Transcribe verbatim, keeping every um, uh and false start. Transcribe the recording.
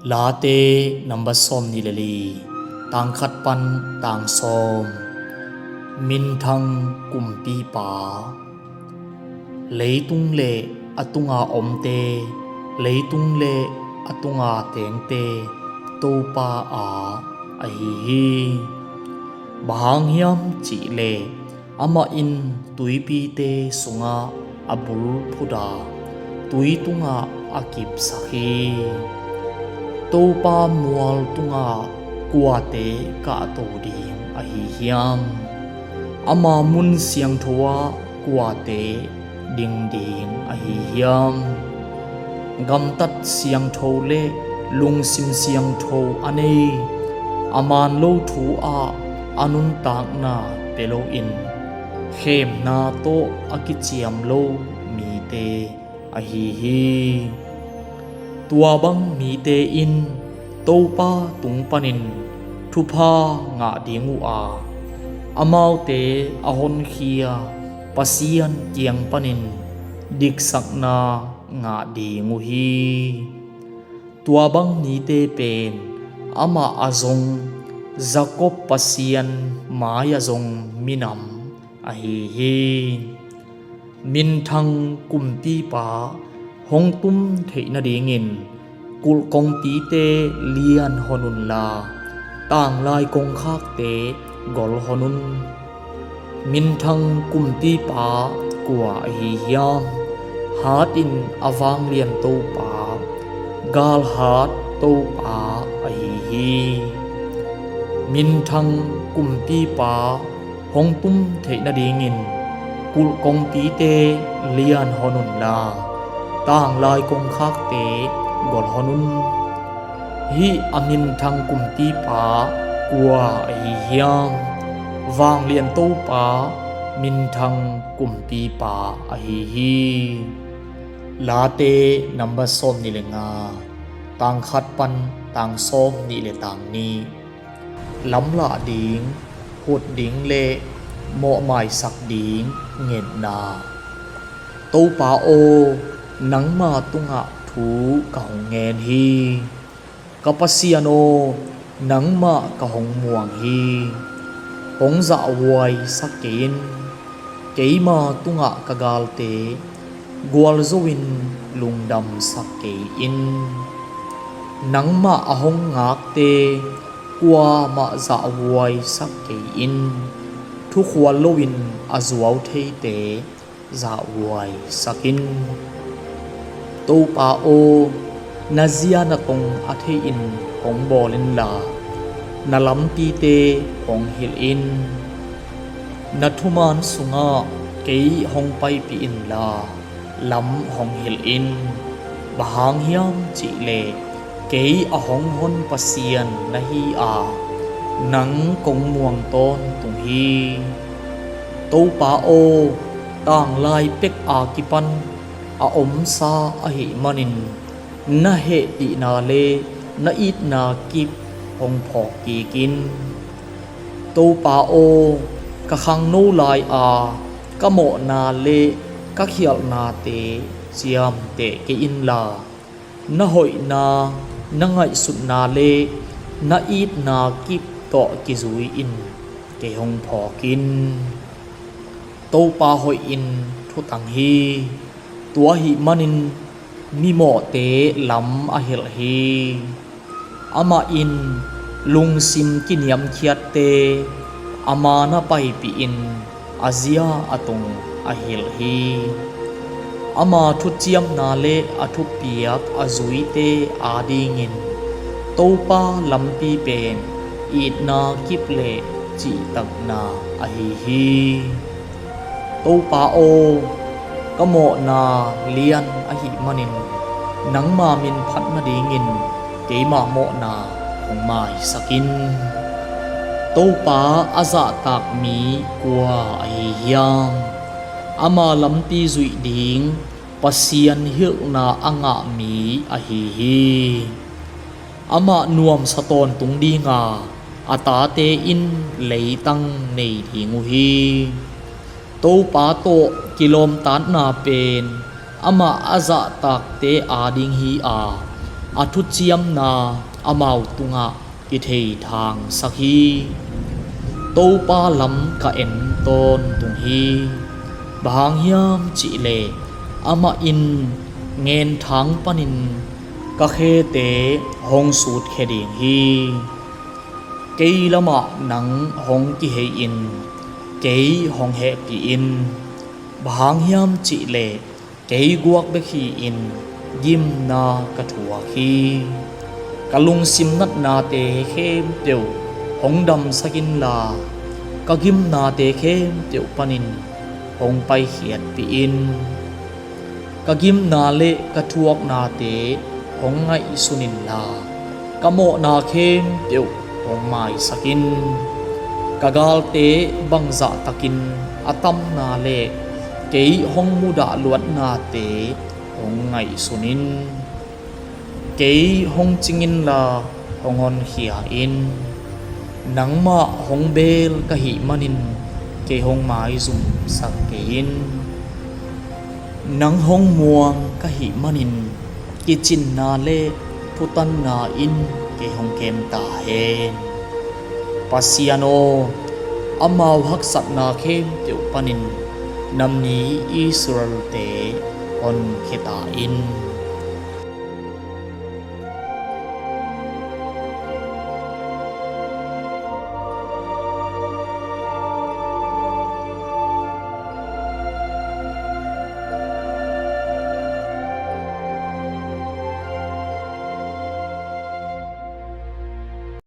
Late number sawm nih le li, tang khat pan tang sawm. Minthang kumpipa. Leitung le a tunga omte, leitung le a tunga tengte Topa a ahi hi. Bang hang hiam cihleh amah in tuipite sungah a bul phut a, tui tungah a kipsak hi. Topa mual tungah kuate kahto ding ahi hiam? Ama mun siangtho ah kuate ding ding ahi hiam? Gamtat siangtho le lungsim siangtho a nei, a man lo thu ah a nuntakna pia loin khemna tawh a kiciam lo mite ahi hi. Tua bang mite in Topa tung panin thupha ngah ding uh a, amaute a honkhia Pasian kiang panin diksakna ngah ding uh hi. Tua bang mite pen amah a zong Jakob Pasian mai-ah zong minam ahi hi. Minthang kumpipa hong tum theih nadingin kulh kongpite lianhon unla, tanglai kongkhakte golhon un. Minthang kumpipa kua ahi hiam? Hatin a vanglian Topa, galhat Topa ahi hi. Minthang kumpipa hong tum theih nadingin kulh kongpite lianhon unla, tanglai kongkhakte golhon un. Hih a minthang kumpipa kua ahi hiam? Vanglian Topa minthang kumpipa ahi hi. Late number sawm nih le nga, tang khat pan tang sawm nih le tang nih. Lamlah ding, hut ding le mawhmaisak ding ngetna. Topa aw, nangma tungah thu ka hong ngen hi. Ka Pasian aw, nangmah ka hong muang hi. Hong zahhuaisak kei in. Keima tungah ka galte gualzo-in lungdamsak kei in. Nangmah a hong ngakte kuamah zahhuaisak kei in. Thukhual loin a zuau theite zahhuaisak in. Topa aw, na zia na tong a thei-in hong bawl inla, na lampite hong hilh in. Na thuman sungah kei hong paipih inla, lam hong hilh in. Bang hang hiam cihleh kei a hong hon Pasian na hi a, nang kong muang tawntung hi. Topa aw, tanglai pek a kipan a omsa ahih manin na hehpihna le na itna kip hong phawk kik in. Topa aw, ka khangno lai-a ka mawhna le ka khialhnate ciamteh kei inla, na hoihna, na ngaihsutna le na itna kip tawh kizui-in kei hong phawk in. Topa hoihin thutang hi. Tua ahih manin mimawhte lam a hilh hi. Amah in lungsim kiniamkhiatte a man-ah paipihin a zia a tong a hilh hi. Ama thuciamna le a thupiak a zuite adingin Topa lampi pen itna kip le cihtakna ahi hi. Topa aw, ka mawhna lian ahih manin nangma min phat nadingin keima mawhna hong maisak in. Topa a zahtak mi kua ahi hiam? Ama lampi zuih ding Pasian hilhna a ngah mi ahi hi. Amah nuamsa tawntung dinga a tate in leitang nei ding uh hi. Topa tawh kilawmtatna pen amah a zahtakte ading hi a, A thuciamna amau tungah kithei thangsak hi. Topa lam ka en tawntung hi. Bang hang hiam cih leh amah in ngenthang panin ka khete hong sutkhia ding hi. Kei lamah nang hong kihei-in kei hong hehpih in. Bang hang hiam cih leh kei guak bek hi-in gimna ka thuak hi. Ka lungsim natnate khempeuh hong damsak inla, ka gimnate khempeuh panin hong paikhiatpih in. Ka gimna le ka thuaknate hong ngaihsun inla, ka mawhna khempeuh hong maisak in. Ka galte bangzah takin a tamna le kei hong mudah luatnate hong ngaihsun in. Kei hong cing inla, hong honkhia in. Nangmah hong beel ka hih manin kei hong maizumsak kei in. Nang hong muang ka hih manin kicinna le thutanna in kei hong kem ta hen. Pasian aw, amau haksatna khempeuh panin na mi Israel-te honkhia ta in.